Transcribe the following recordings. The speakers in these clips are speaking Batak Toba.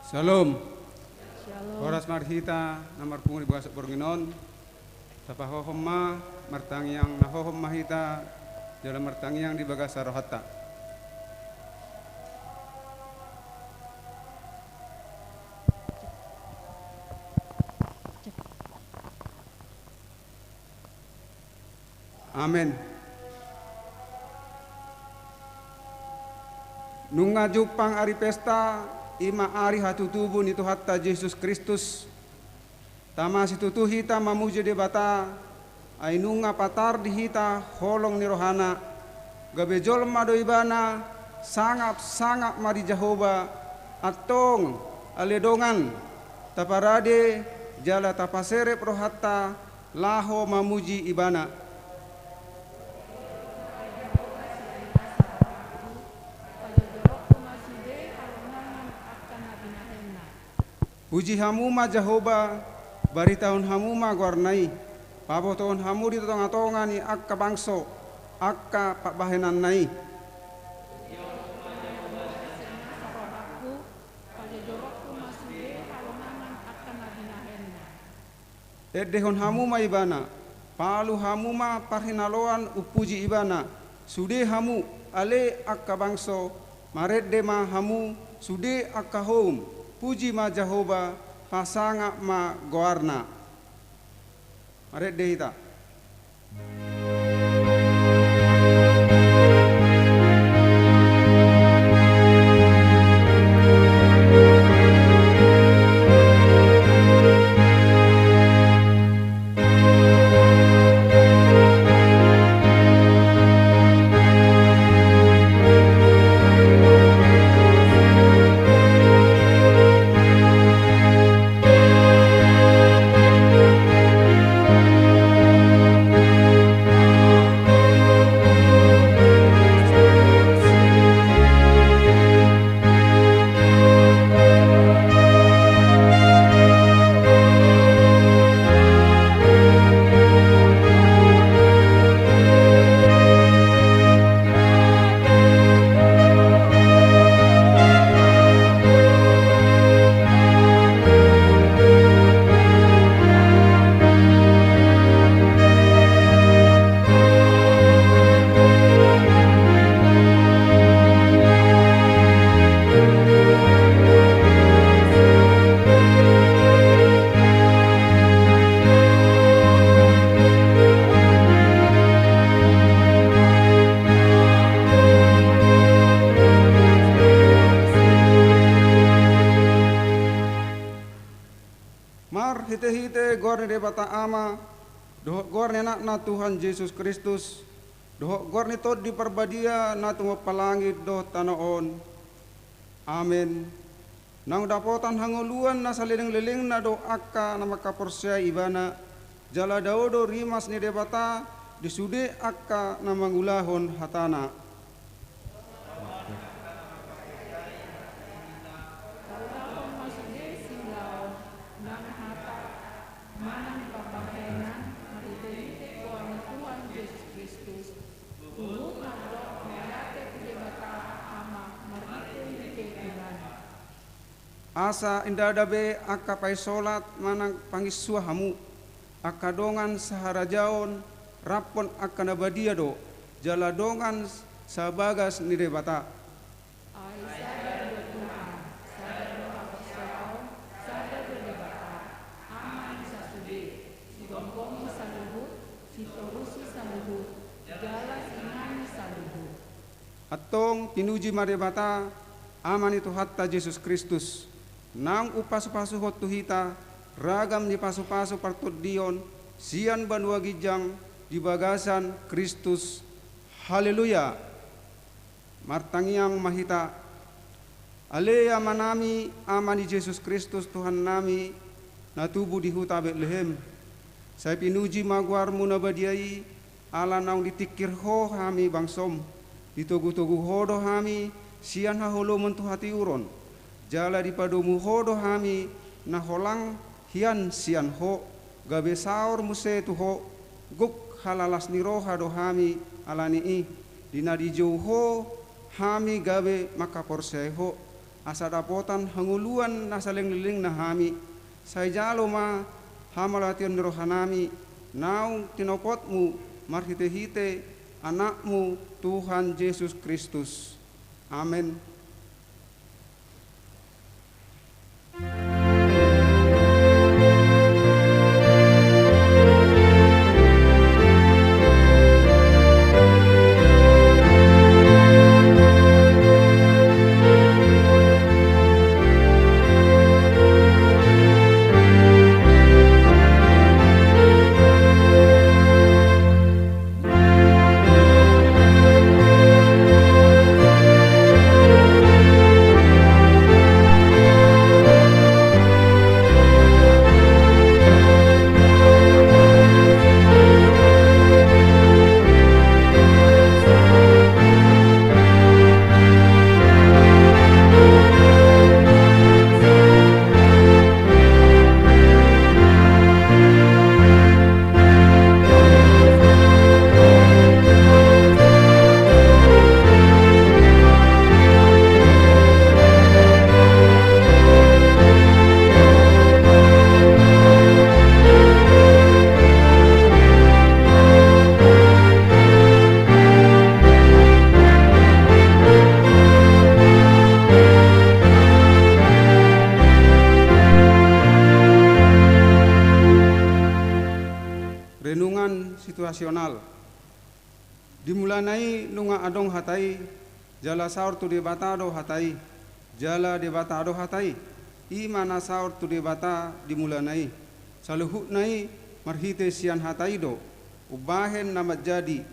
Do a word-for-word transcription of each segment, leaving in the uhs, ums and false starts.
Syalom. Syalom. Horas ma di hita na marpungu di bagasan borngin on. Tapahohom ma, martangiang na hohom ma hita, jala martangiang di bagasan rohanta. Amen. Nunga jumpang ari pesta, i ma ari hatutubu ni Tuhanta Jesus Kristus. Tama situtu hita mamuji Debata, ai nunga patar di hita holong ni rohana, gabe jolma do ibana, sangap-sangap ma di Jahowa, antong, ale dongan, taparade, jala tapaserep rohanta, laho mamuji ibana. Puji hamu ma Jahowa, baritahon hamu ma goarna i, pabotohon hamu di tonga-tonga ni angka bangso, angka parbahenanna i. Endehon hamu ma ibana, palu hamu ma parhinaloan umpuji ibana, sude hamu, ale angka bangso, marende ma hamu, sude angka houm, puji ma Jahowa, pasangap ma goarna. Marende hita. Marhite-hite goar ni Debata Ama, dohot goar ni Anakna Tuhan Jesus Kristus, dohot goar ni Tondi Parbadia na tumompa langit dohot tano on. Amen. Naung dapotan hangoluan na saleleng-lelengna do angka na mangkaporseai ibana, jala dao do rimas ni Debata di sude angka na mangulahon hatana. Manang parbahenan, marhite-hite goar ni Tuhan Jesus Kristus, huhut mandok mauliate tu Debata Ama marhite-hite Ibana. Asa ndada be angka paisolat manang panginsua hamu, angka dongan saharajaon, raphon angka na badia do, jala dongan sabagas ni Debata. Ai sada do Tuhan, sada do haporseaon, sada do Debata, Ama ni sasude, sigomgomi saluhut, sitorus ni saluhut, jala singani saluhut. Antong pinuji ma Debata, Ama ni Tuhanta Jesus Kristus, naung umpasupasuhon tu hita ragam ni pasupasu partondion sian banua ginjang di bagasan Kristus. Haleluya! Martangiang ma hita. Ale Amanami, Ama ni Jesus Kristus Tuhannami, na tubu di huta Betlehem. Sai pinuji ma goarmu na badia i, ala naung ditingkir Ho hami bangsom, ditogu-togu Ho do hami sian haholomon tu hatiuron, jala dipadomu Ho do hami na holang hian sian Ho, gabe saor muse tu Ho, gok halalas ni roha do hami alani i, di na dijou Ho hami gabe mangkaporseai Ho, asa dapotan hangoluan na salelenglelengna hami, sai jalo ma hamauliateon ni rohanami naung tinopotmu marhitehite Anakmu Tuhan Jesus Kristus. Amen. Renungan situasional. Di mulana i nunga adong hata i, jala saor tu Debata do hata i, jala Debata do hata i. I ma na saor tu Debata di mulana i. Saluhutna i marhite sian hata i do umbahen na manjadi,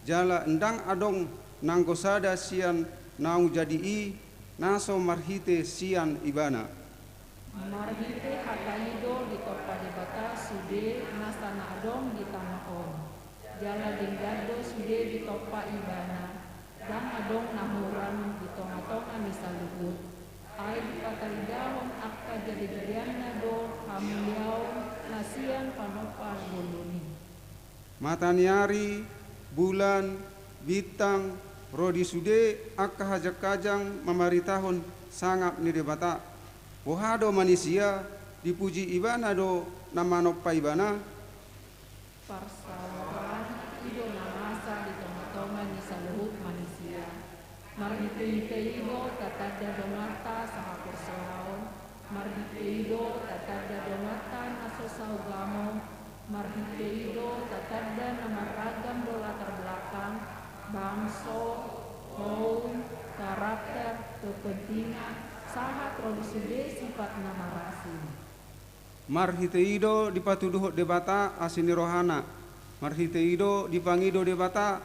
jala ndang adong nanggo sada sian naung jadi i na so marhite sian Ibana. Marhite hata i do ditompa Debata sude nasa na adong di tano on. Jala denggan do sude ditompa Ibana, ndang adong na horan di tongatonga ni saluhut. Ai dipataridahon angka jadejadianna do hamuliaon na sian panompa ngoluni. Mata ni ari, bulan, bintang, ro di sude angka hajangkajang mamaritahon sangap ni Debata. Boha do manisia, dipuji Ibana do na manompa Ibana? Parsaoran i do na masa di tongatonga ni saluhut manisia. Marhitehite i do tatanda donganta sahaporseaon, marhite i do tatanda donganta na so saugamo, marhite i do tatanda na marragam do latar belakang, bangso, koum, karakter, kepentingan, sahat ro di sude sifat na marasing. Marhite i do dipatuduhon Debata asi ni rohana. Marhite i do dipangido Debata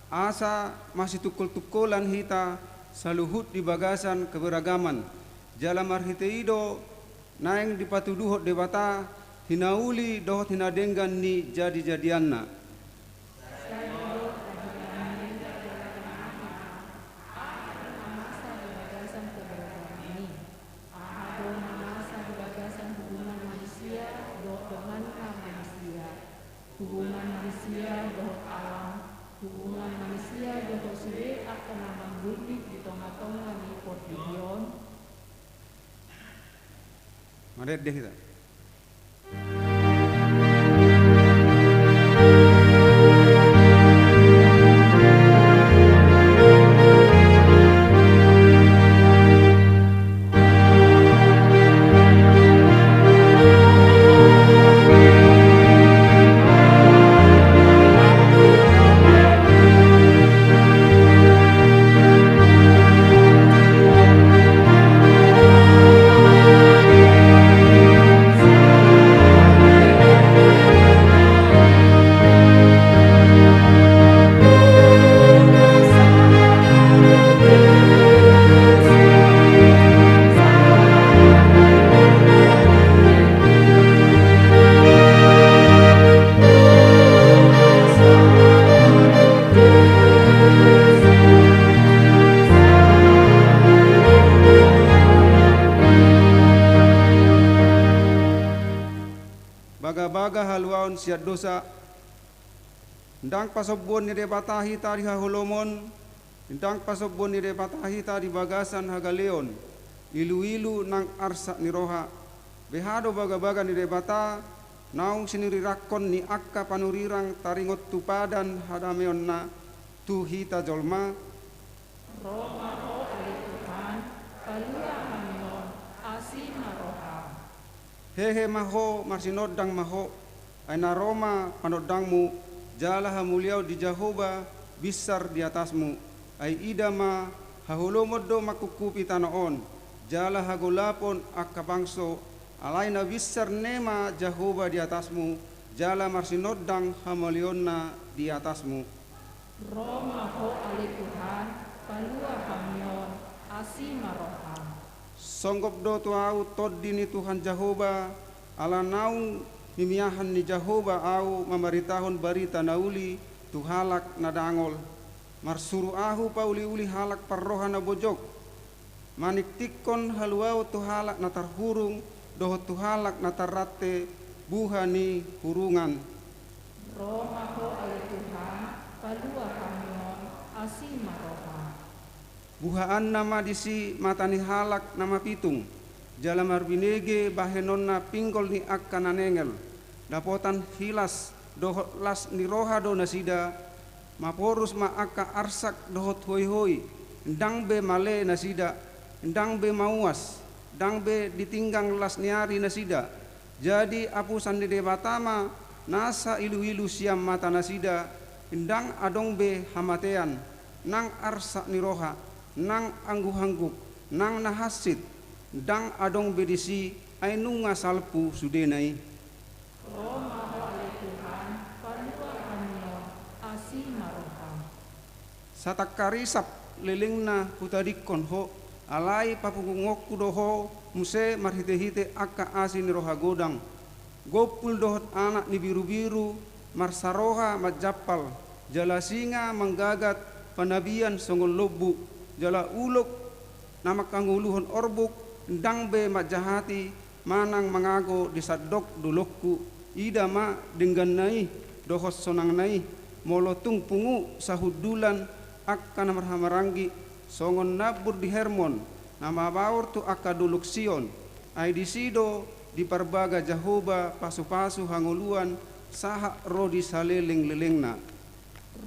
asa masitungkoltungkolan hita saluhut di bagasan keberagaman. Jala marhite i do naeng dipatuduhon Debata hinauli dohot hinadenggan ni jadijadianna. Aha do na masa di bagasan keberagaman i? Aha do na masa di bagasan hubungan manisia dohot donganna manisia, hubungan manisia dohot alam, hubungan manisia dohot sude angka na manggulmit di tongatonga ni portibi on? Marende hita. Bagabaga haluaon sian dosa. Ndang pasombuon ni Debata hita di haholomon, ndang pasombuon ni Debata hita di bagasan hagaleon. iluilu nang arsak ni roha. Beha do bagabaga ni Debata naung sinirirangkon ni angka panurirang taringot tu padan hadameonna tu hita jolma? Ro ma Ho ale Tuhan, palua hami on, asi ma roham. Hehe ma Ho, marsinondang ma Ho, ai na ro ma panondangmu, jala hamuliaon di Jahowa binsar di atasmu. Ai ida ma, haholomon do mangkungkupi tano on, jala hagolapon angka bangso. Alai na binsar ne ma Jahowa di atasmu, jala marsinondang hamuliaonna di atasmu. Ro ma Ho ale Tuhan, palua hami on, asi ma roham. Songgop do tu ahu tondi ni Tuhan Jahowa, ala naung mimiahan ni Jahowa ahu mamaritahon barita na uli tu halak na dangol. Marsuru ahu pauliuli halak parroha na bojok, maningtingkon haluaon tu halak na tarhurung dohot tu halak na tarrante buha ni hurungan. Ro ma Ho ale Tuhan, palua hami on, asi ma roham. Buhaanna ma disi mata ni halak na mapitung, jala marbinege bahenonna pinggol ni angka na nengel. Dapotan hilas dohot las ni roha do nasida. Maporus ma angka arsak dohot hoihoi, ndang be male nasida, ndang be mauas, ndang be ditinggang las ni ari nasida. Jadi apusan ni Debata ma nasa iluilu sian mata nasida, ndang adong be hamatean, nang arsak ni roha, nang angguhangguk, nang na hansit, ndang adong be disi, ai nunga salpu sudena i. Ro ma Ho ale Tuhan, palua hami on, asi ma roham. Satangkarisap lelengna hutadingkon Ho, alai papunguonku do Ho muse marhitehite angka asi ni roha godang. Gompul dohot anak ni birubiru marsaroha manjampal, jala singa manggagat panabian songon lombu, jala ulok na mangkangoluhon orbuk, ndang be manjahati manang mangago di sandok dolokku. Ida ma dengganna i dohot sonangna i, molo tung pungu sahundulan angka na marhahamaranggi, songon nambur di Hermon, na mabaor tu angka dolok Sion. Ai disi do diparbaga Jahowa pasupasu hangoluan sahat ro di salelenglelengna.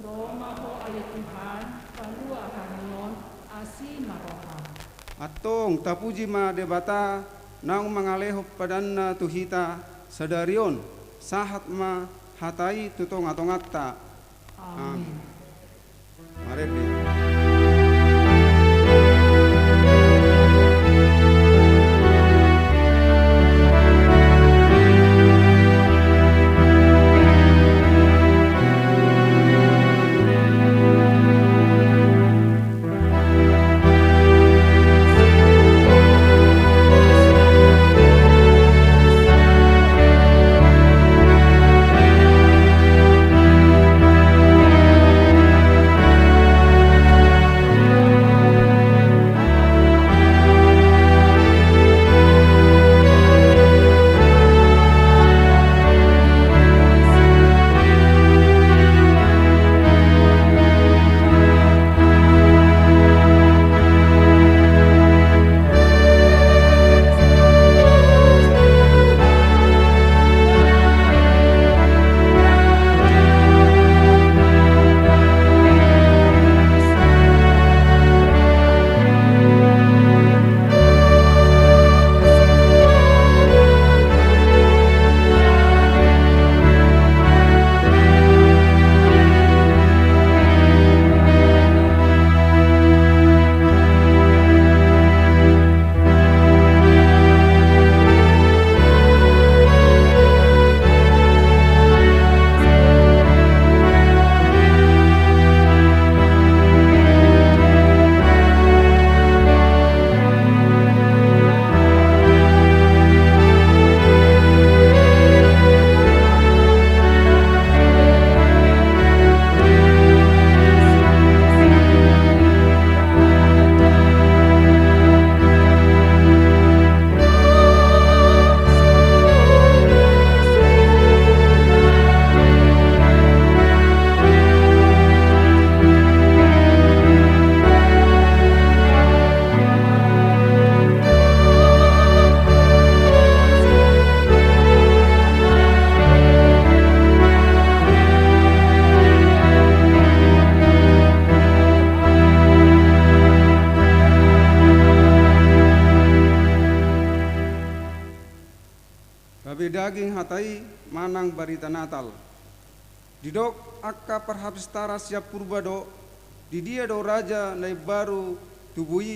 Ro ma Ho ale Tuhan, palua hami on, asi ma roham. Antong tapuji ma Debata naung mangalehon padanna tu hita sadari on, sahat ma hata i tu tongatonganta. Amin. Amin. Marende. daging hata i manang barita Natal. Didok angka parhapistaran sian purba do, di dia do raja na imbaru tubu i?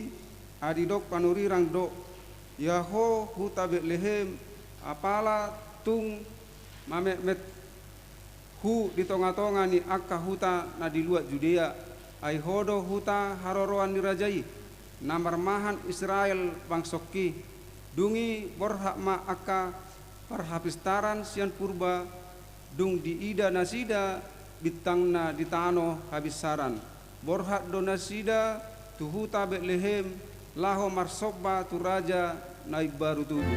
Ai didok panurirang do, ia ho huta Betlehem, apala tung mametmet ho di tongatonga ni angka huta na di luat Judea, ai ho do huta haroroan ni raja i, na marmahan Israel bangsongki. Dung i borhat ma angka parhapistaran sian purba, dung diida nasida bintangna di tano habinsaran. Borhat do nasida tu huta Betlehem, laho marsomba tu raja na imbaru tubu.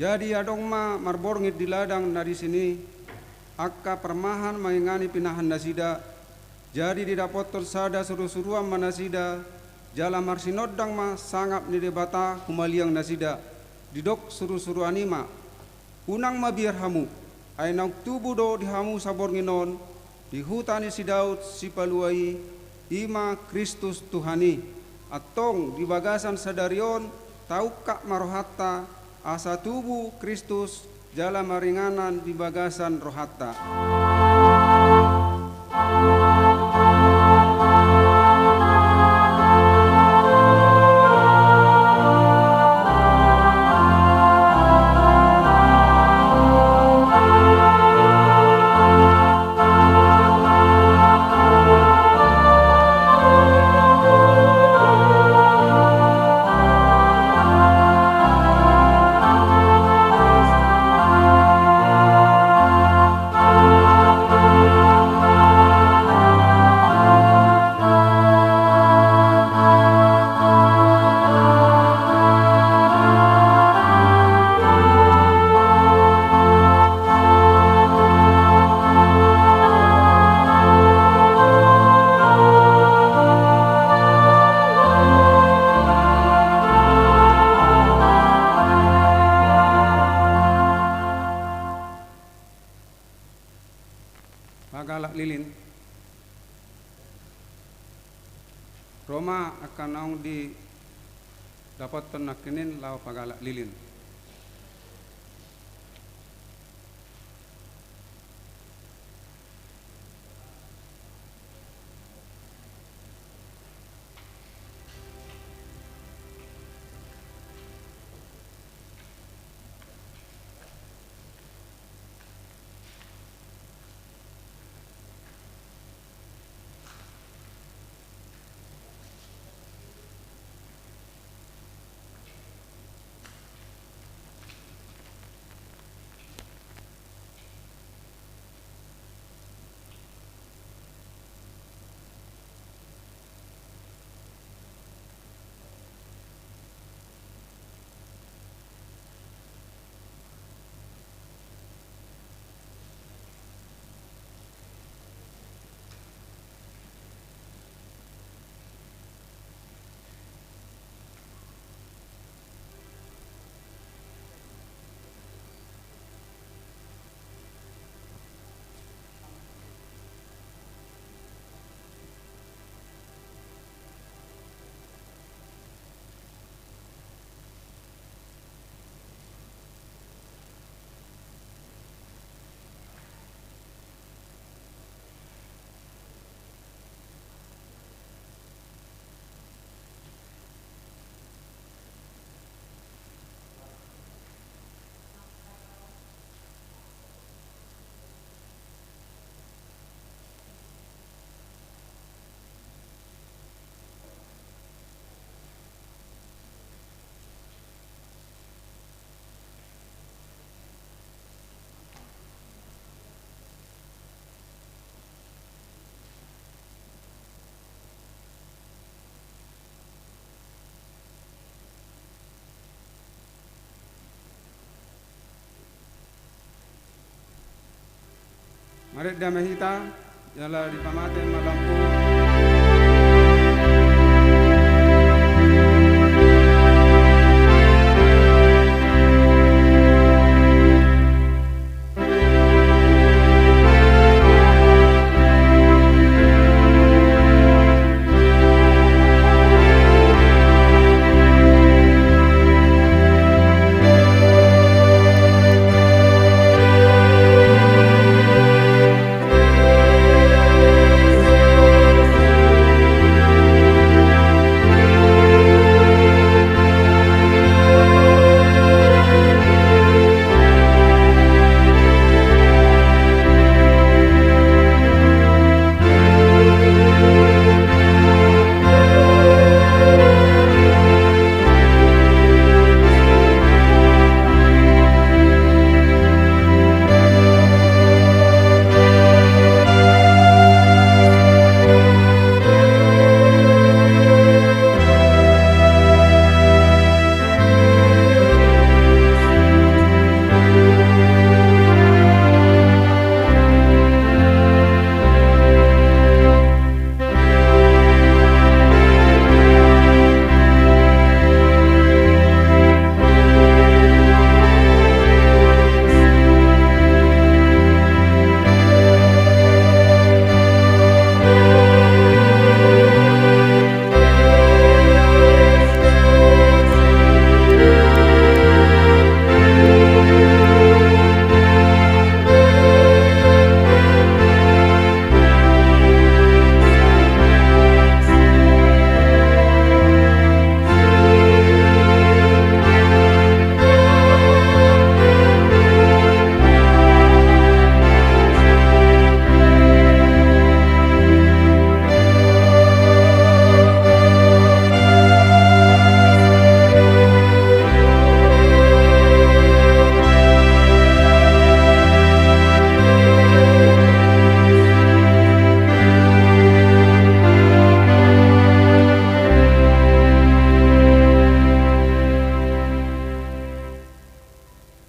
Jadi adong ma marborngin di ladang na disi i angka parmahan mangingani pinahan nasida. Jadi didapothon sada surusuruan ma nasida, jala marsinondang ma sangap ni Debata humaliang nasida. Didok surusuruan i ma, unang mabiar hamu, ai naung tubu do di hamu saborngin on, di huta ni si Daud Sipalua i, i ma Kristus Tuhan i. Antong di bagasan sadari on taungkap ma rohanta, asa tubu Kristus jala maringanan di bagasan rohanta. Panggalak lilin. Ro ma angka naung didapothon nangkining laho panggalak lilin. Marende ma hita, jala dipamate ma lampu.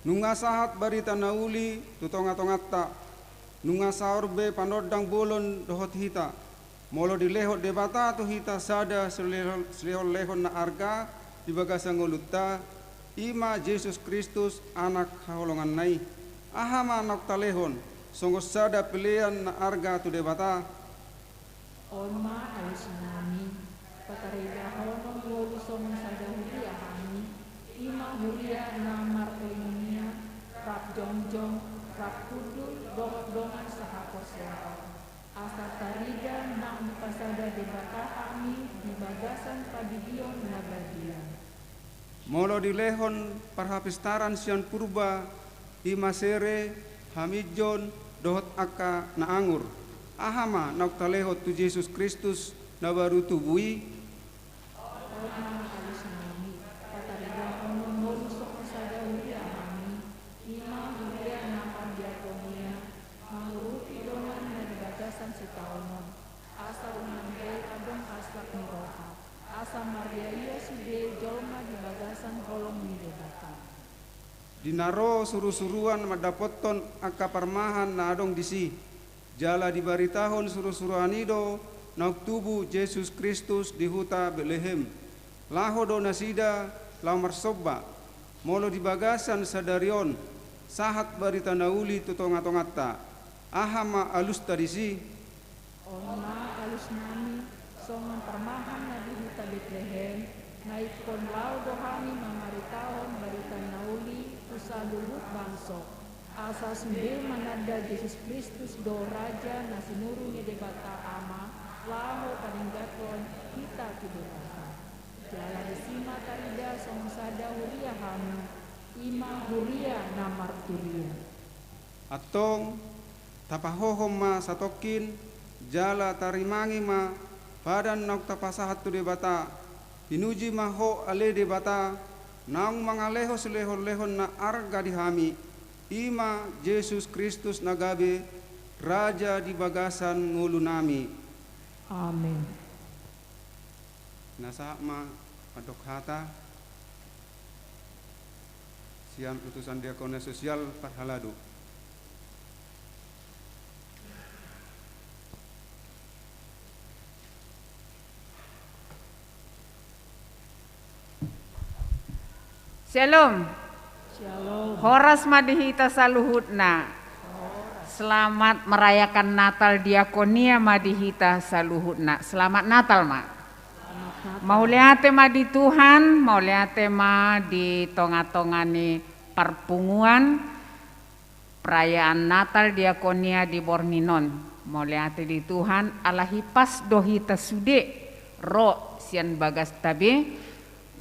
Nunga sahat barita na uli tu tongatonganta, nunga saor be panondang bolon dohot hita. Molo dilehon Debata tu hita sada silehon-, silehonlehon na arga di bagasan ngolunta, i ma Jesus Kristus, Anak haholonganna i. Aha ma naung talehon songon sada pelean na arga tu Debata? On ma alusnami, pataridahonon ngolu songon sada huria hami, i ma huria na markoinonia, rap jongjong, rap hundul, dohot dongan sahaporseaon. Asa tarida naung dipasada Debata hami di bagasan padidion na badia. Molo dilehon parhapistaran sian purba, i ma sere, haminjon, dohot angka na angur. Aha ma naung talehon tu Jesus Kristus na baru tubu i? On ma alusnami, pataridahonon ngolu songon sada huria hami, i ma huria na mardiakonia, mangurupi dongan na di bagasan sitaonon, asa unang be adong asak ni roha, asa marriaria sude jolma di bagasan holong ni Debata. Di na ro surusuruan mandapothon angka parmahan na adong disi, jala dibaritahon surusuruan i do naung tubu Jesus Kristus di huta Betlehem. Laho do nasida laho marsomba. Molo di bagasan sadari on, sahat barita na uli tu tongatonganta. Aha ma alusta disi? On ma alusnami, songon parmahan na di huta Betlehem, na ingkon laho do hami mamaritahon barita na uli tu saluhut bangso, asa sude mananda Jesus Kristus do Raja na sinuru ni Debata Ama, laho padengganhon hita tu Debata. Jala disi ma tarida songon sada huria hami, i ma huria na marturia. Antong, tapahohom ma satongkin, jala tarimangi ma padan naung tapasahat tu Debata. Pinuji ma Ho ale Debata, naung mangalehon silehonlehon na arga di hami, i ma Jesus Kristus na gabe Raja di bagasan ngolunami. Amen. Na sahat ma mandok hata sian utusan diakonia sosial parhalado. Shalom. Shalom. Horas ma di hita saluhutna. Selamat merayakan Natal Diakonia ma di hita saluhutna. Selamat Natal ma. Selamat Natal. Mauliate ma di Tuhan, mauliate ma di tonga-tonga ni parpunguan perayaan Natal Diakonia di borngin on. Mauliate di Tuhan, ala hipas do hita sude ro sian bagasta be,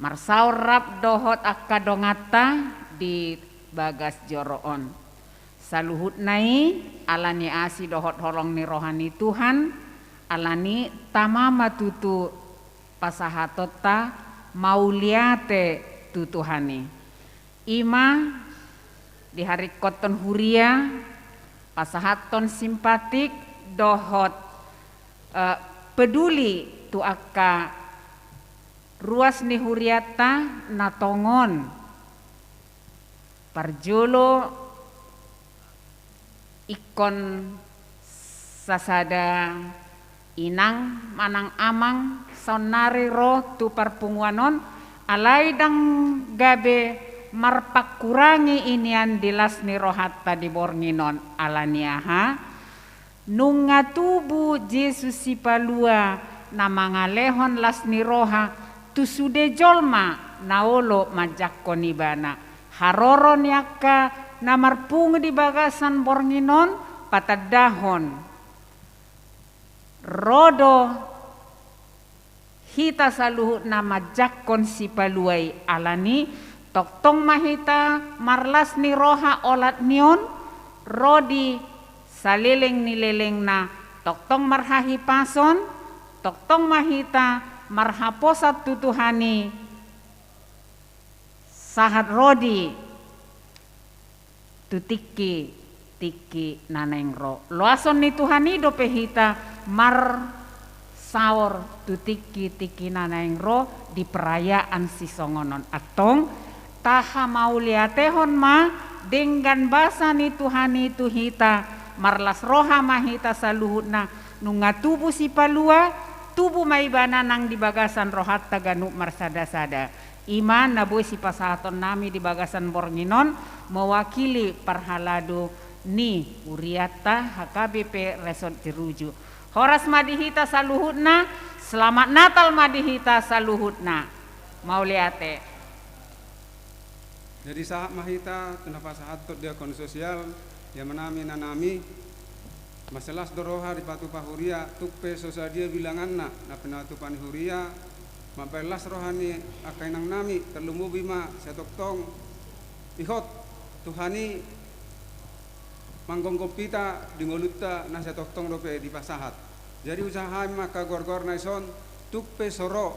marsaor rap dohot angka donganta di bagas joro on. Saluhutna i, ala ni asi dohot holong ni roha ni Tuhan, ala ni tama ma tutu pasahatonta mauliate tu Tuhan i. I ma diharingkothon huria, pasahathon simpatik dohot, eh, peduli tu angka ruas ni hurianta na tongon. Parjolo ingkon sasada inang manang amang saonnari ro tu parpunguan on, alai ndang gabe marpangkurangi i nian di las ni rohanta di borngin on, ala ni aha? Nunga tubu Jesus Sipalua na mangalehon las ni roha tu sude jolma na olo manjangkon ibana. Haroro ni angka na marpungu di bagasan borngin on patandahon ro do hita saluhutna manjangkon Sipalua i, ala ni tongtong ma hita marlas ni roha olat ni on, ro di saleleng ni lelengna, tongtong marhahipason, tongtong ma hita marhaposan tu Tuhan i, sahat ro di tu tingki, tingki na naeng ro. Loason ni Tuhan i dope hita marsaor tu tingki, tingki na naeng ro di perayaan sisongon on. Antong, tahamauliatehon ma denggan basa ni Tuhan i tu hita, marlas roha ma hita saluhutna, nunga tubu Sipalua, tubu ma ibana nang di bagasan rohanta ganup marsada-sada. I ma na boi sipasahaton nami di bagasan borngin on, mewakili parhalado ni hurianta H K B P Resort Jeruju. Horas ma di hita saluhutna, selamat Natal ma di hita saluhutna. Mauliate. Jadi sahat ma hita tu na pasahathon diakon sosial, i ma nami inangnami, mansai las do roha dipatupa huria, tung pe so sadia bilanganna na pinatupa ni huria, mambahen las roha ni angka inangnami, tarlumobi ma sai tongtong ihot Tuhan i manggomgom hita di ngolunta na sai tongtong dope dipasahat. Jadi usaha hami ma angka goargoar na dison, tung pe so ro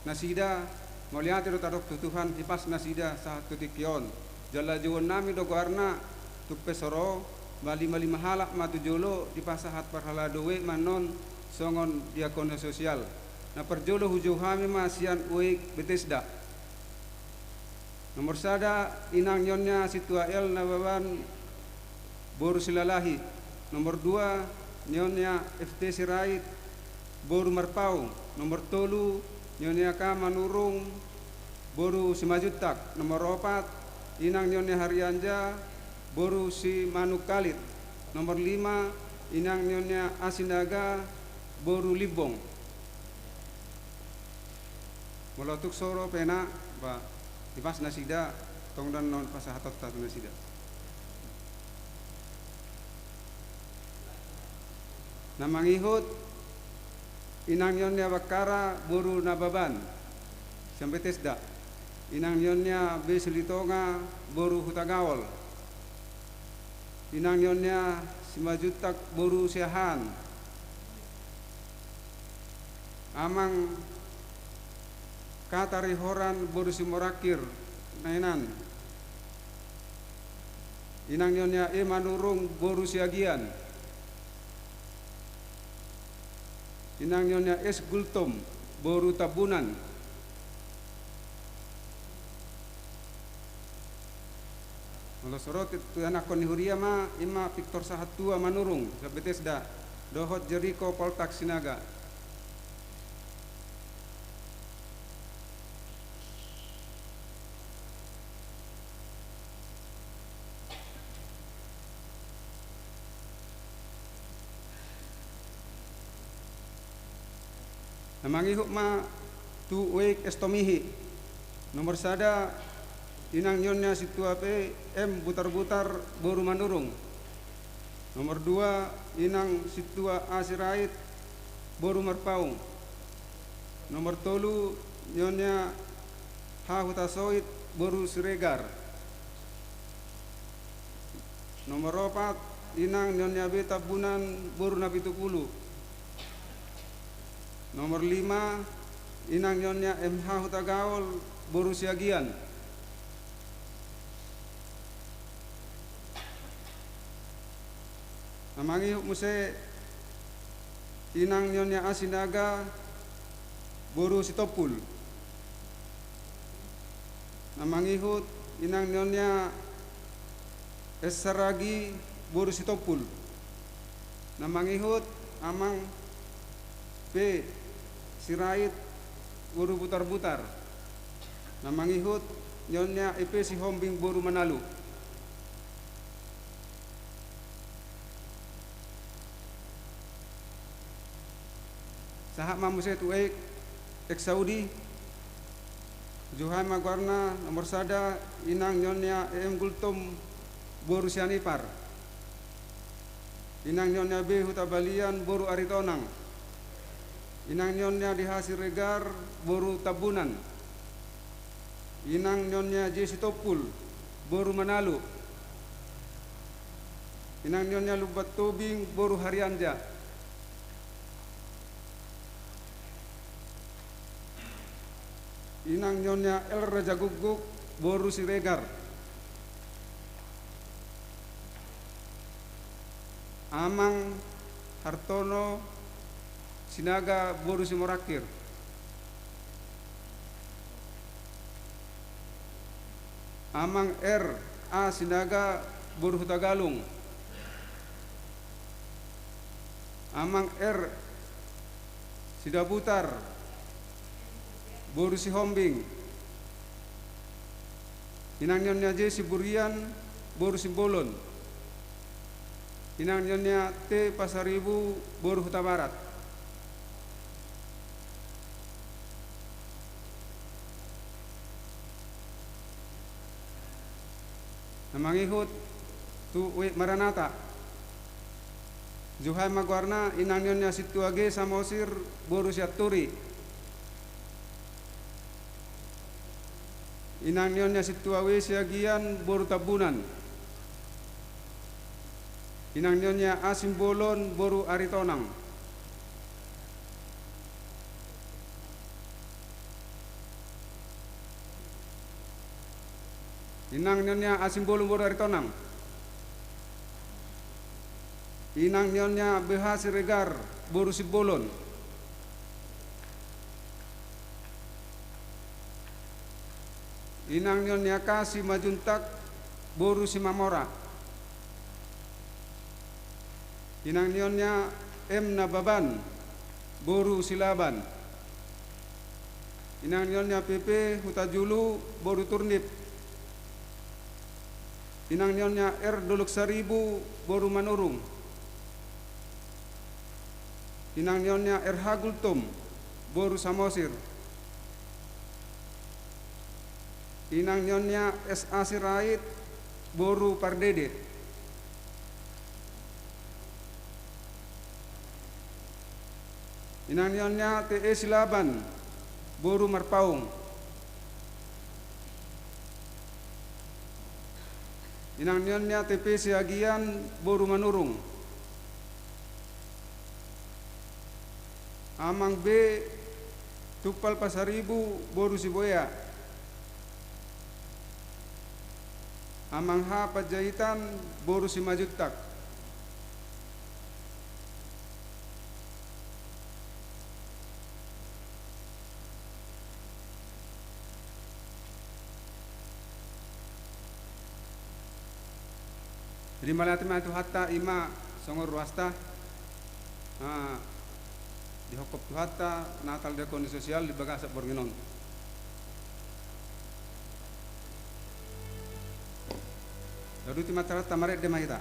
nasida, mauliate do tadok tu Tuhan, hipas nasida sahat tu tingki on. Jala jouon nami do goarna, tung pe so ro, malima-lima halak ma tu jolo dipasahat parhalado U E I annon songon diakonia sosial. Na parjolo hujou hami ma sian U E I Betesda. Nomor sada, inang ni on ni Sintua L Nababan boru Silalahi. Nomor dua, ni on ni F T Sirait boru Marpaung. Nomor tolu, ni on ni K Manurung boru Simanjuntak. Nomor opat, inang ni on ni Harianja boru Simanungkalit. Nomor lima, inang ni on ni A Sinaga boru Limbong. Molo tung so ro pe na, ba, hipas nasida, tong do annon pasahatonta tu nasida. Na mangihut, inang ni on ni Bakkara boru Nababan, sian Betesda. Inang ni on ni B Silitonga boru Hutagaol. Inang ni on ni Simanjuntak boru Siahaan. Amang K Tarihoran boru Simorangkir Nainggolan. Inang ni on ni E Manurung boru Siagian. Inang ni on ni S Gultom boru Tambunan. Molo so ro tu, tu ianakhon ni huria ma, i ma Victor Sahattua Manurung, sian Betesda, dohot Jeriko Poltak Sinaga. Na mangihut ma tu Ueik Estomihi. Nomor sada, inang ni on ni a Sintua P M Butarbutar boru Manurung. Nomor dua, inang Sintua A Sirait boru Marpaung. Nomor tolu, ni on ni a H Hutasoit boru Siregar. Nomor opat, inang ni on ni a B Tambunan boru Napitupulu. Nomor lima, inang ni on ni a M H Hutagaol boru Siagian. Na mangihut muse inang ni on ni a Sinaga boru Sitompul. Na mangihut inang ni on ni a S Saragi boru Sitompul. Na mangihut amang P Sirait boru Butarbutar. Na mangihut ni on ni a E P Sihombing boru Manalu. Sahat ma muse tu Ueik Eksaudi. Juhai ma goarna. Nomor sada, inang ni on ni a E M Gultom boru Sianipar. Inang ni on ni a B Hutabalian boru Aritonang. Inang ni on ni a D H Siregar boru Tambunan. Inang ni on ni a J Sitompul boru Manalu. Inang ni on ni a Lumban Tobing boru Harianja. Inang ni on ni a L Raja Guguk boru Siregar. Amang Hartono Sinaga boru Simorangkir. Amang R A Sinaga boru Hutagalung. Amang R Sidabutar boru Sihombing. Inang ni on ni a J Siburian boru Simbolon. Inang ni on ni a T Pasaribu boru Hutabarat. Na mangihut tu Ueik Maranata. Juhai ma goarna. Inang ni on ni a Sintua G Samosir boru Sianturi. Inang ni on ni a Sintua W Siagian boru Tambunan. Inang ni on ni a Simbolon boru Aritonang. Inang ni on ni a Simbolon boru Aritonang. Inang ni on ni a B H Siregar boru Simbolon. Inang ni on ni a K Simajuntak boru Simamora. Inang ni on ni a M Nababan boru Silaban. Inang ni on ni a P P Hutajulu boru Turnip. Inang ni on ni a R Dolok Saribu boru Manurung. Inang ni on ni a R H Gultom boru Samosir. Inang ni on ni a S A Sirait boru Pardede. Inang ni on ni a T E Silaban boru Marpaung. Inang ni on ni a T P Siagian boru Manurung. Amang B Tumpal Pasaribu boru Siboea. Amang H Panjaitan boru Simajuntak. Jadi mauliate ma Tuhanta, i ma songon ruasta. Ah, dihophop Tuhanta Natal Diakonia Sosial di bagasan borngin on. Jadi uduti ma, tamarende ma hita.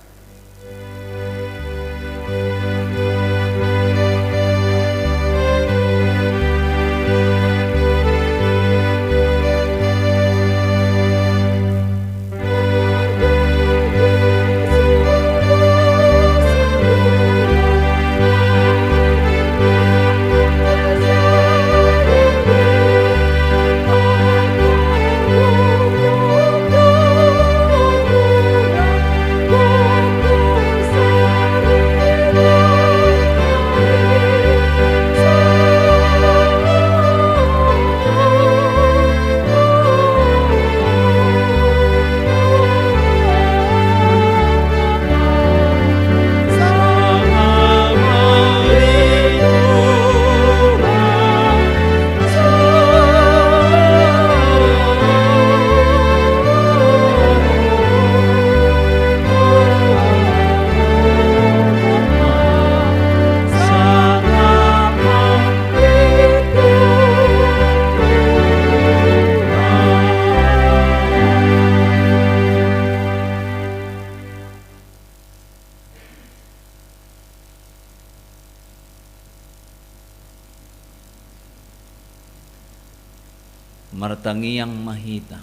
Martangiang ma hita.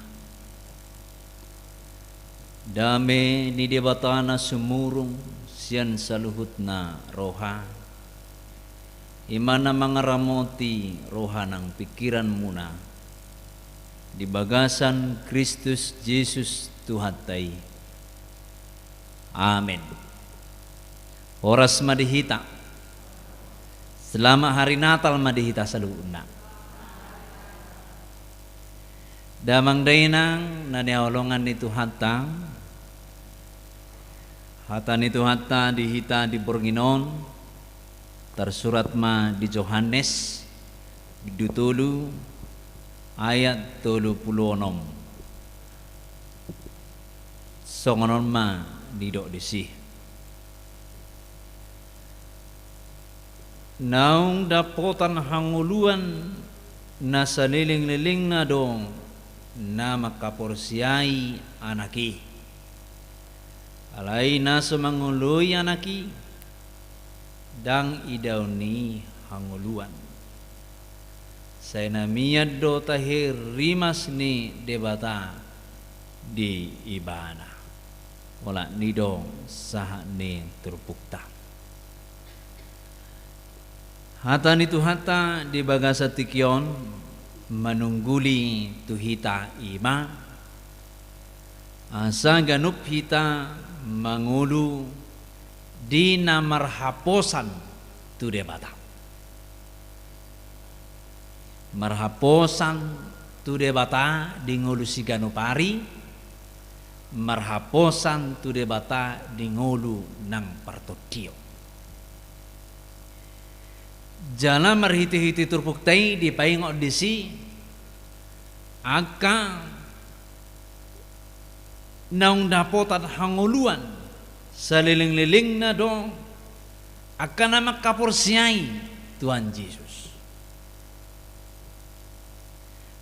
Dame ni Debata na sumurung sian saluhutna roha, i ma na mangaramoti roha nang pingkiranmuna di bagasan Kristus Jesus Tuhanta i. Amen. Horas ma di hita. Selamat Hari Natal ma di hita saluhutna. Damang dainang na hinaholongan ni Tuhanta, hata ni Tuhanta di hita di borngin on tarsurat ma di Johannes, bindu tolu, ayat tolu pulu onom. Songon on ma didok disi: Naung dapotan hangoluan na saleleng-lelengna do na mangkaporseai Anak i. Alai na so mangoloi Anak i, ndang idaon ni i hangoluan. Sai na mian do tahe rimas ni Debata di ibana. Olat ni do sahat ni turpukta. Hata ni Tuhanta di bagasan tingki on manungguli tu hita i ma, asa ganup hita mangolu di na marhaposan tu Debata. Marhaposan tu Debata di ngolu siganup ari, marhaposan tu Debata di ngolu nang partondion. Jala marhite-hite turpukta i dipaingot disi angka naung dapotan hangoluan saleleng-lelengna do angka na mangkaporseai Tuhan Jesus,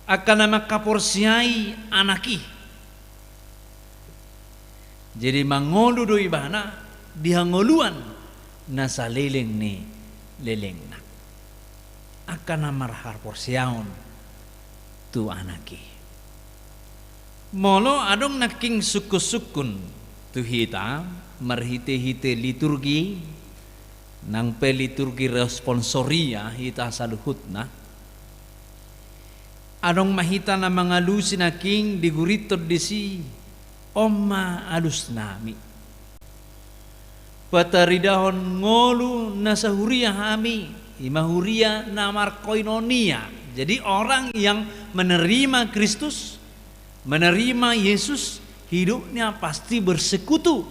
angka na mangkaporseai Anak i. Jadi mangolu do ibana di hangoluan na saleleng ni lelengna, angka na marhaporseaon tu Anak i. Molo adong nangkin sungkun-sungkun tu hita marhite-hite liturgi, nang pe liturgi responsoria hita saluhutna, adong ma hita na mangalusi nangkin digurithon disi: On ma alusnami. Pataridahon ngolu na sahuria hami, i ma huria na markoinonia. Jadi orang yang menerima Kristus, menerima Yesus, hidupnya pasti bersekutu.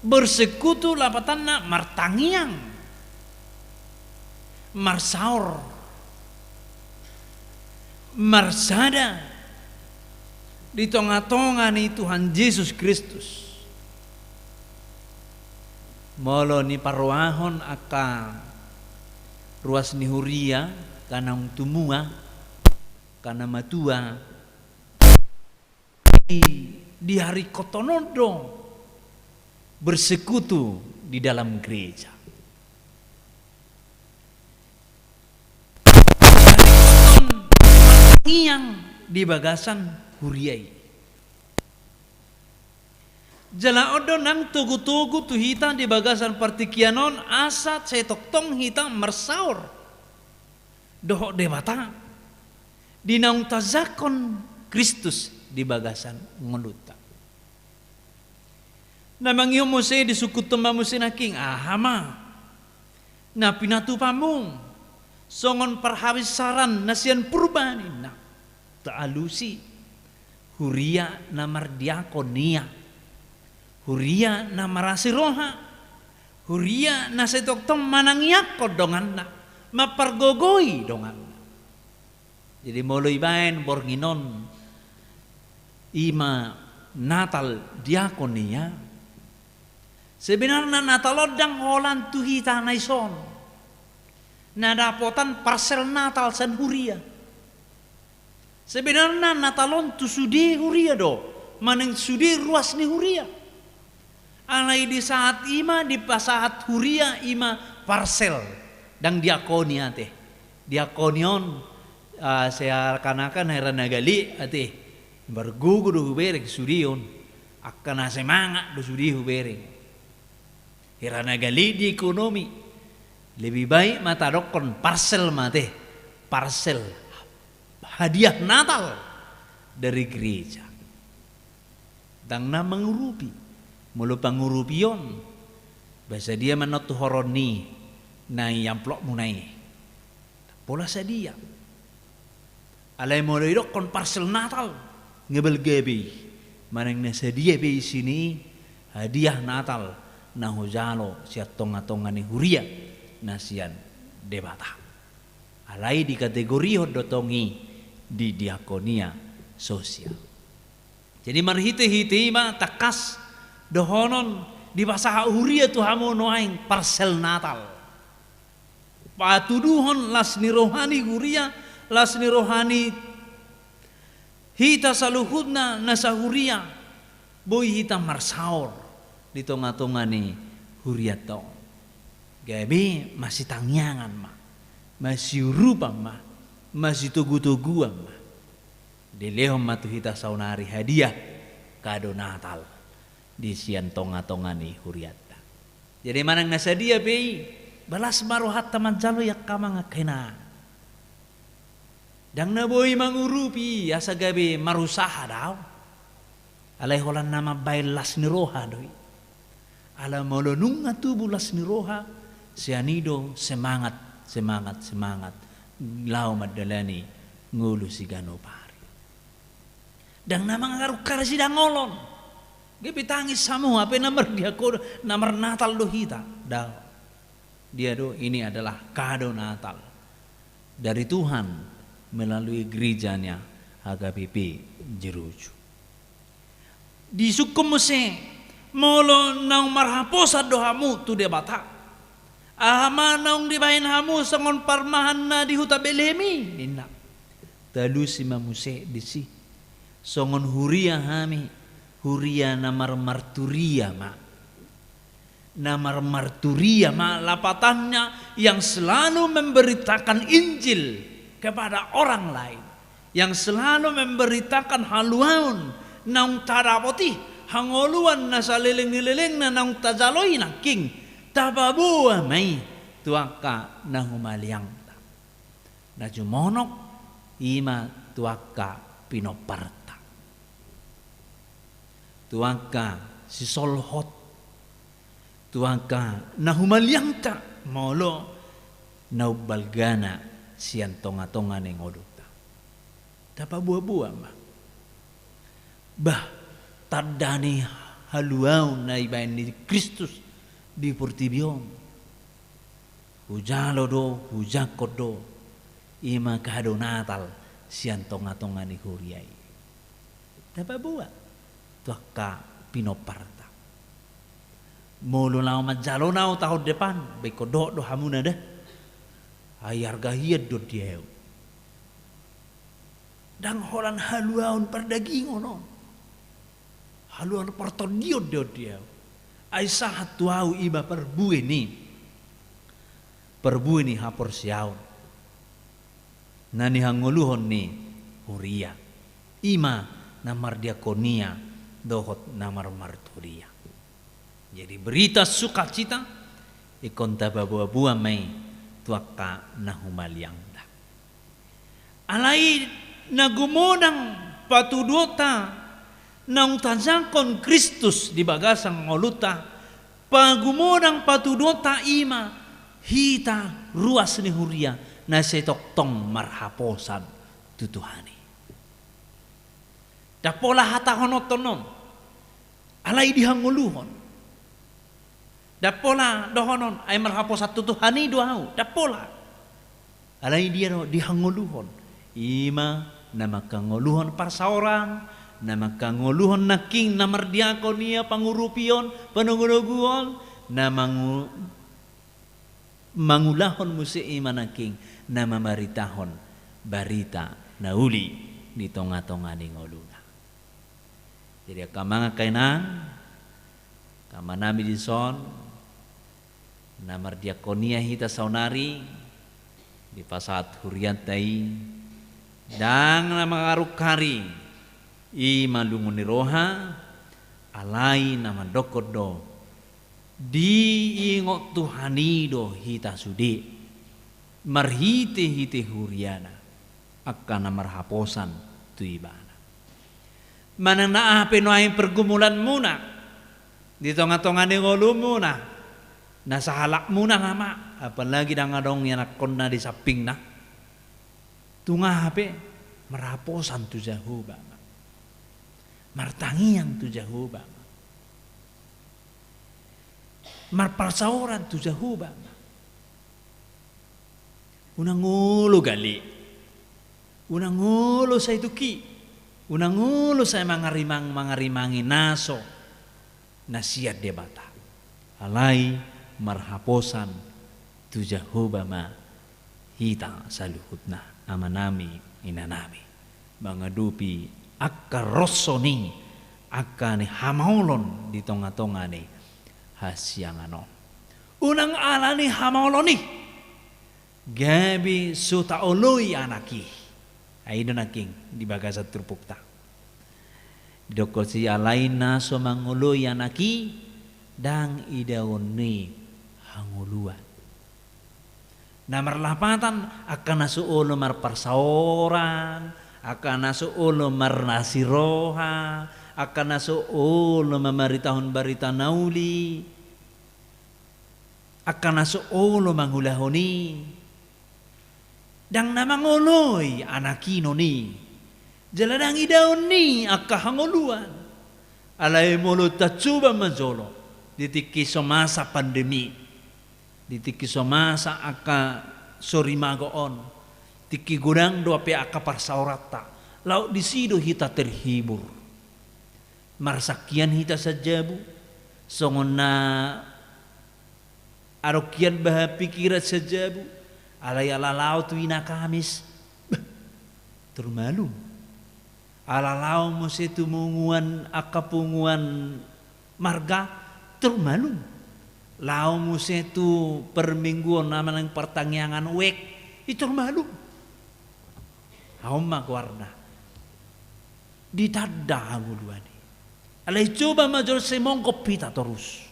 Bersekutu lapatanna martangiang, marsaor, marsada di tonga-tonga ni Tuhan Jesus Kristus. Molo niparrohahon angka ruas ni huria, angka naung tumua, angka na matua, di, diharingkothon on do bersekutu di dalam gereja. Diharingkothon martangiang di bagasan huria i. Jala on do nang togu-togu tu hita di bagasan partingkian on, asa sai tongtong hita marsaor dohot Debata di naung tajangkon Kristus di bagasan ngolunta. Na mangihut muse disungkunhon ma muse nangkin: Aha ma na pinatupamu songon parhabinsaran na sian purba, ninna. Taalusi: Huria na mardiakonia, huria na marasi roha, huria na sai tongtong manangiangkon donganna, mampargogoi donganna. Jadi molo ibaen borngin on i ma Natal diakonia, sebenarna Natal on ndang holan tu hita na dison na dapotan parsel Natal sian huria. Sebenarna Natal on tu sude huria do, manang sude ruas ni huria. Alai di saat i ma dipasahat huria i ma parsel, ndang diakonia ate. Diakonia on Asa seakan-akan hera na gale ate, margogo do hubereng sude on, angka na semangat do sude hubereng. Hera na gale di ekonomi, lebih baik ma tadokkon parsel ma ate, parsel hadiah Natal dari gereja. Ndang na mangurupi. Molo pangurupion, ba sadia ma annon tu horong ni na i amplopmuna i? Pola sadia. Alai molo idokkon parsel Natal, nga balga be i. Manang na sadia be isi ni hadiah Natal na hujalo sian tonga-tonga ni huria na sian Debata. Alai dikategorihon do tong i di diakonia sosial. Jadi marhite-hite i ma tangkas dohonon dipasahat huria tu hamu nuaeng parsel Natal. Patuduhon las ni roha ni huria, las ni roha ni hita saluhutna na sahuria, boi hita marsaor di tonga-tonga ni hurianta on. Gabe masitangiangan ma, masiurupan ma, masitogu-toguan ma. Dilehon ma tu hita saonari hadiah kado Natal di sian tonga-tonga ni hurianta. Jadi manang na sadia pe i, ba las ma rohanta manjalo i angka amang angka inang. Ndang na boi mangurupi asa gabe marusaha daong. Alai holan na mambaen las ni roha do i. Ala molo nunga tubu las ni roha, sian i do semangat, semangat, semangat laho mandalani ngolu siganup ari. Ndang na mangarungkari sidangolon. Gabe tangis hamu, hape na mardiakon, na marnatal do hita. Daong. Dia do, ini adalah kado Natal dari Tuhan melalui gerejanya H K B P Jeruju. Disungkun muse, molo naung marhaposan do hamu tu Debata, aha ma naung dibaen hamu songon parmahanna di huta Betlehem i, ninna. Talusi ma muse disi. Songon huria hami, huria na marmarturia ma. Na marmarturia ma lapatanna, yang selalu memberitakan Injil kepada orang lain, yang selalu memberitakan haluaon naung tadapot i, hangoluan na saleleng ni lelengna naung tajalo i nangkin, tapaboa ma i tu angka na humaliangta. Na jumonok i ma tu angka pinomparta, tu angka sisolhot, tu angka na humaliangta molo na umbalgana sian tonga-tonga ni ngolunta. Tapaboa-boa ma. Bah, tanda ni haluaon na ibaen ni Kristus di portibi on. Hujalo do, hujangkon do, i ma kado Natal sian tonga-tonga ni huria i. Tapaboa tu angka pinomparta. Molo laho manjalo na au tahun depan, ba ingkon dohot do hamuna da. Ai arga hian do di au. Ndang holan haluaon pardagingon on. Haluaon partondion do di au. Ai sahat tu au i ma parbue ni, parbue ni haporseaon na nihangoluhon ni huria, i ma na mardiakonia dohot na marmarturia. Jadi berita sukacita ingkon tapaboa-boa ma i tu angka na humaliangta. Alai na gumodang patuduonta naung tajangkon Kristus di bagasan ngolunta, pagumodang patuduonta i ma hita ruas ni huria na sai tongtong marhaposan tu Tuhan i. Ndang pola hatahononton on, alai dihangoluhon. Ndang pola dohonon, ai marhaposan tu Tuhan i do au, ndang pola. Alai dia do dihangoluhon. I ma na manghangoluhon parsaoran, na manghangoluhon nangkin na mardiakonia, pangurupion, panogunoguon, na mangu-, mangulahon muse i ma nangkin na mamaritahon barita na uli di tonga-tonga ni ngoluna. Jadi angka amang, angka inang, angka amanami dison, na mardiakonia hita saonari, dipasahat hurianta i, Ndang na mangarungkari i ma lungun ni roha, alai na mandokkon do, diingot Tuhan i do hita sude, marhitehite huriana, angka na marhaposan tu ibana. Manang na aha pe nuaeng pergumulanmuna, di tongatonga ni ngolumuna, na sahalakmuna nama, apalagi ndang adong ianakkonna di sampingna. Tung aha pe, marhaposan tu Jahowa ma. Martangiang tu Jahowa ma. Marparsaoran tu Jahowa ma. Unang olo gale. Unang olo sai tungki. Unang olo sai mangarimang, mangarimangi na so na sian Debata. Alai marhaposan tu Jahowa ma hita saluhutna, amanami, inanami, mangadopi angka roso ni, angka ni hamaolon di tongatonga ni hasiangan on. Unang ala ni hamaolon i gabe so taoloi anak i. Ai do nangkin di bagasan turpukta. Didok hosi alai na so mangoloi anak i, ndang idaon ni hangoluan. Na marlapatan, angka na so olo marparsaoran, angka na so olo marasi roha, angka na so olo mamaritahon barita na uli, angka na so olo mangulahon i, ndang na mangoloi anak i non i. Jala ndang idaon ni angka hangoluan. Alai molo tacoba ma jolo, di tingki so masa pandemi, di tingki so masa angka sorimago on, tingki godang do pe angka parsaoranta, laho disi do hita terhibur. Marsangkian hita sian jabu, songon na adong hian bahen pikiran sian jabu, alai ala laho tu ina Kamis, bah, tor malum. Ala laho muse tu punguan, angka punguan marga, tor malum. Laho muse tu permingguon, na manang partangiangan wijk, i tor malum. Aha on ma goarna? Ditanda hangoluan i. Alai coba ma jolo sai monggop hita torus.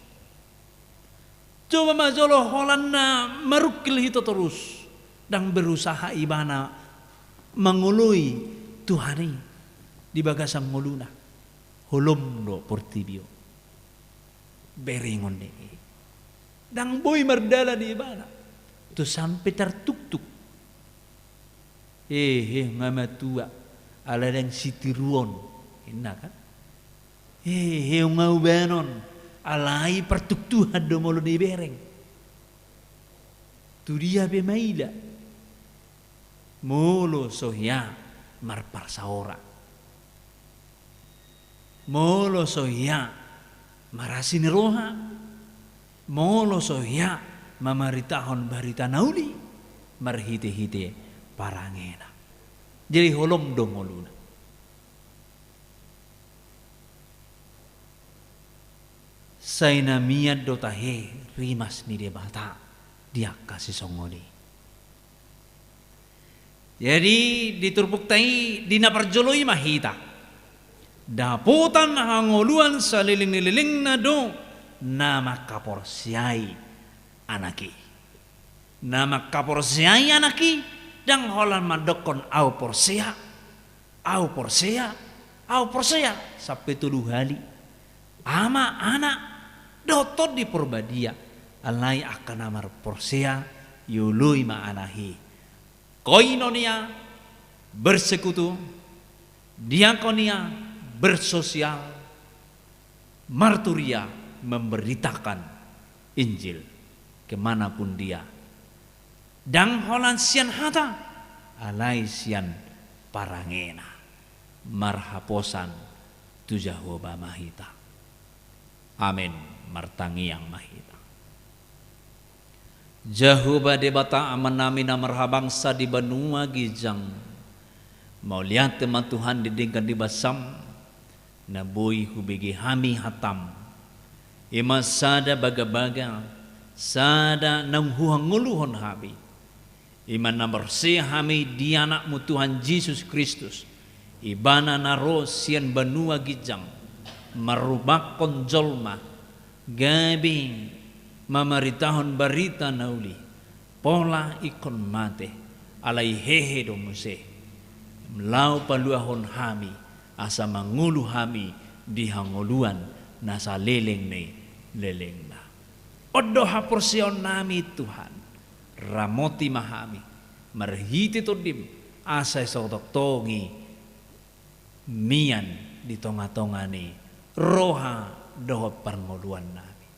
Coba ma jolo holan na marungkil hita torus. Ndang berusaha ibana mangoloi Tuhan i di bagasan ngoluna. Holom do portibi on. Berengon ni i. Ndang boi mardalan ibana. Tu sampe tartuktuk. Hehe, nga matua, ala ndang sitiruon. Inna kan? Hehe, nga ubanon, alai partuktuhan do molo dibereng. Tu dia pe maila. Molo so hea marparsaoran. Molo so hea marasi ni roha, molo so hea mamaritahon barita na uli, marhitehite parangena. Jadi holom do ngoluna. Sai na mian do tahe rimas ni Debata di angka sisongon i. Jadi, di turpukta i, di na parjolo i ma hita dapotan hangoluan saleleng ni lelengna do na mangkaporseai anak i. Na mangkaporseai anak i, ndang holan mandokkon au porsea, au porsea, au porsea, sampe tolu hali. Ama, Anak, dohot Tondi Porbadia, alai angka na marporsea, ioloi ma anak i. Koinonia, bersekutu, diakonia, bersosial, marturia, memberitakan Injil kemanapun dia. Ndang holan sian hata, alai sian parangena. Marhaposan tu Jahowa ma hita. Amen. Martangiang ma hita. Jahowa Debata Amanami na marhabangsa di banua ginjang, mauliate ma Tuhan di denggan ni basam, na boi hubege hami hatam. I ma sada bagabaga, sada naung huhangoluhon hami. I ma na porsea hami di Anakmu Tuhan Jesus Kristus, Ibana na ro sian banua ginjang, marrubangkon jolma, gabe mamaritahon barita na uli, pola ingkon mate, alai hehe do muse, laho paluahon hami, asa mangolu hami di hangoluan na saleleng ni lelengna. On do haporseaonnami Tuhan, ramoti ma hami, marhite Tondim, asa so tongtong i mian di tongatonga ni roha dohot parngoluannami.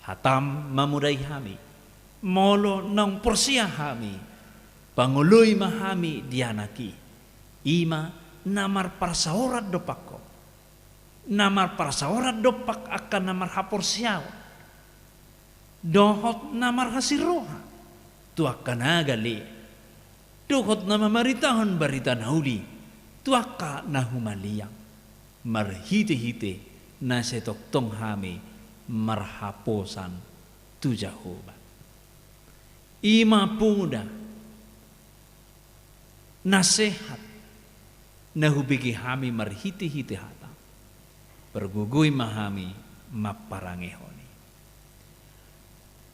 Hatam mamodai hami, molo naung porsea hami, pangoloi ma hami di Anak i, i ma na marparsaoran dompak ho, na marparsaoran dompak angka na marhaporseaon, dohot na marhasirroha tu angka na gale, dohot na mamaritahon barita na uli tu angka na humaliang, marhitehite na sai tongtong hami marhaposan tu Jahowa. I ma poda na sehat na hubege hami marhitehite hataM. Pargogoi ma hami mamparangehon i.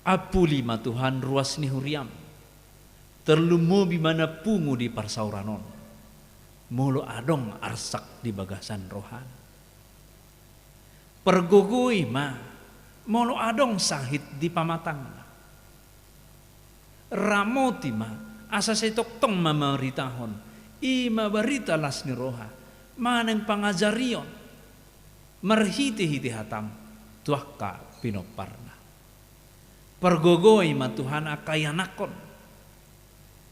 Ampuli ma Tuhan ruas ni huriaM. Tarlumobi ma na pungu di parsaoran on, molo adong arsak di bagasan rohana. Pargogoi ma, molo adong sahit di pamatangna. Ramoti ma, asa sai tongtong mamaritahon, i ma barita las ni roha, manang pangajarion, marhitehite hataM, tu angka pinomparna. Pargogoi ma Tuhan angka ianakhon,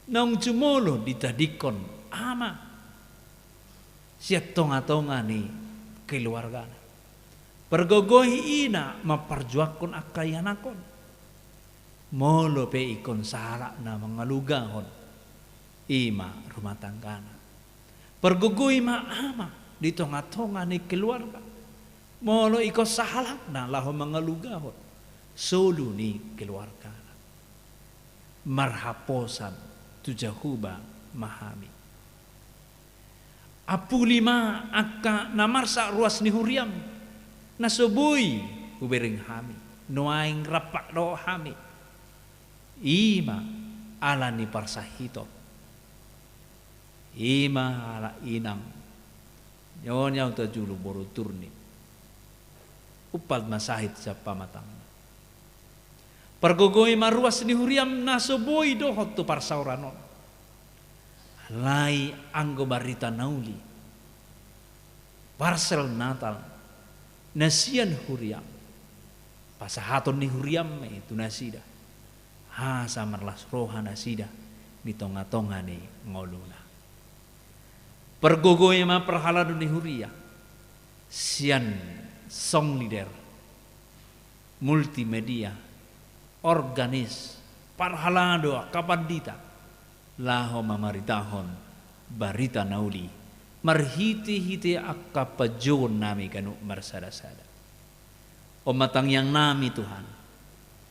naung jumolo ditadingkon ama, sian tongatonga ni keluargana. Pargogoi ina mamparjuangkon angka ianakhon. Molo pe ingkon sahalakna mangalugahon, i ma rumah tanggana. Pargogoi ma ama di tongatonga ni keluarga. Molo ingkon sahalakna laho mangalugahon solu ni keluargana. Marhaposan tu Jahowa ma hami. Ampuli ma angka na marsak ruas ni huriaM, na so boi hubereng hami, nuaeng rampak dohot hami. I ma ala ni parsahiton. I ma halak inang, nyonya uta julu boru Turnip. Umpat ma sahit sian pamatangna. Pargogoi ma ruas ni huriaM na so boi dohot tu parsaoran on. Alai anggo barita na uli, parsel Natal na sian huriaM, pasahaton ni huriaM ma i tu nasida, asa marlas roha nasida di tongatonga ni ngoluna. Pargogoi ma parhalado ni huria, sian song leader, multimedia, organis, parhalado, angka pandita, laho mamaritahon barita na uli, marhitehite angka panjouonnami ganup marsadasada. On ma tangiangnami Tuhan,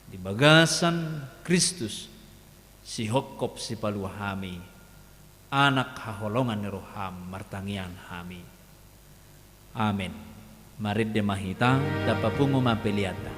di bagasan Kristus, sihophop sipalua hami, Anak haholongan ni rohaM martangiang hami. Amen. Marende ma hita, tapapungu ma peleanta.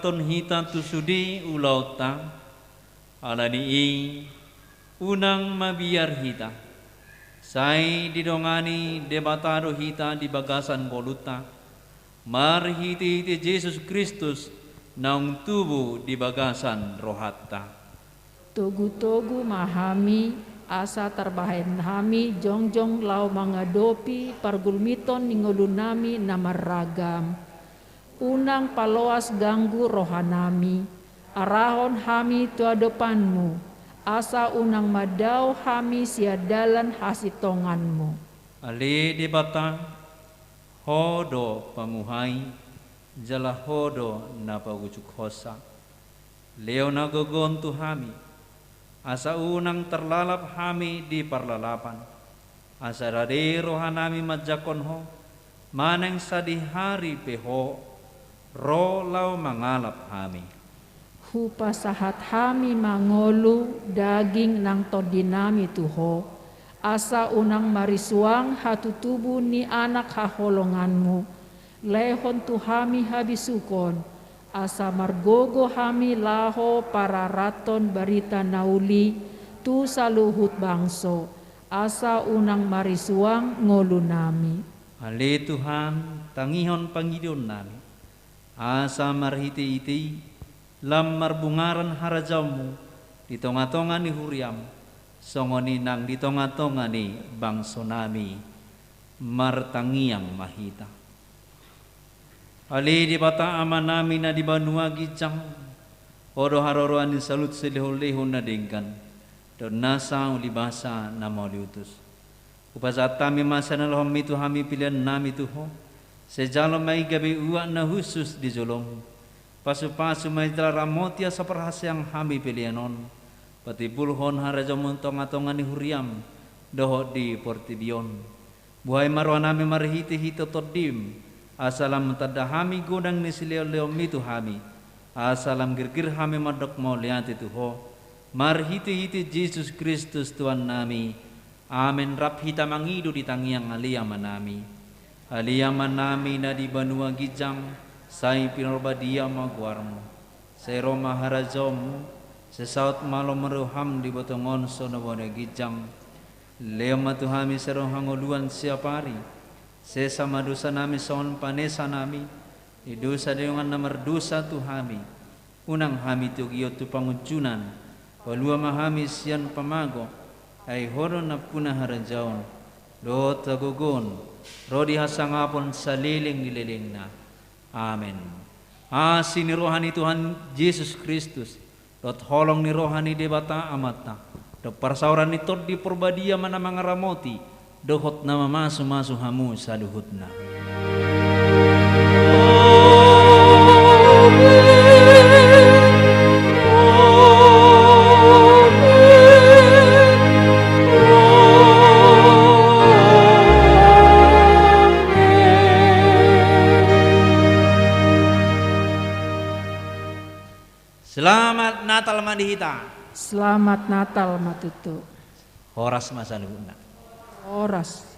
Ton hita tu sude ulaonta, ala ni i unang mabiar hita, sai didongani Debata do hita di bagasan ngolunta, marhitehite Jesus Kristus naung tubu di bagasan rohanta. Togutogu ma hami, asa tarbahen hami jongjong laho mangadopi pargulmiton ni ngolunami na marragam. Unang paloas ganggu rohanami, arahon hami tu adopanmu, asa unang madao hami sian dalan hasintonganmu. Ale Debata, Ho do pamuhai, jala Ho do na paujunghonsa. Lehon hagogoon tu hami, asa unang tarlalap hami di parlalapan, asa rade rohanami manjangkon Ho, manang sadihari pe Ho ro laho mangalap hami. Hupasahat hami ma ngolu, daging nang tondinami tu Ho, asa unang marisuang hatutubu ni anak haholonganmu. Lehon tu hami habisuhon, asa margogo hami laho pararathon barita na uli tu saluhut bangso, asa unang marisuang ngolunami. Ale Tuhan, tangihon pangidoannami, asa marhitehite i lam marbungaran harajaonmu di tongatonga ni huriam, songon i nang di tongatonga ni bangsonami. Martangiang ma hita. Ale Debata Amanami na di banua ginjang, Ho do haroroan ni saluhut silehonlehon na denggan dohot nasa ulibasa na mauliutus. Hupasahat hami ma sian na nilehonmi tu hami peleannami tu Ho, sai jalo ma i gabe uap na hushus di jolom, pasupasu ma i jala ramoti asa parhaseang hami pelean on patimbulhon harajaonmu di tongatonga ni huriam dohot di portibi on. Buhai ma rohanami marhitehite Tondim, asa lam tanda hami godang ni silehonlehonmi tu hami, asa lam girgir hami mandok mauliate tu Ho, marhitehite Jesus Kristus Tuhannami. Amen. Rap hita mangido di tangiang Ale Amanami. Ale Amanami na di banua ginjang, sai pinarbadia ma goarmu. Sai ro ma harajaonmu. Sai saut ma lomo ni roham di botong on songon na di banua ginjang. Lehon ma tu hami sadari on hangoluan siapari. Sesa ma dosanami songon panesanami di dosa ni dongan na mardosa tu hami. Unang hami togihon tu pangunjunan. Palua ma hami sian pamago. Ai Ho do nampuna harajaon dohot hagogoon ro di hasangapon saleleng ni lelengna. Amen. Asi ni roha ni Tuhan Jesus Kristus, dohot holong ni roha ni Debata Amanta, dohot parsaoran ni Tondi Parbadia ma na mangaramoti dohot na mamasumasu hamu saluhutna. Selamat Natal ma di hita. Selamat Natal ma tutu. Horas ma saluhutna. Horas.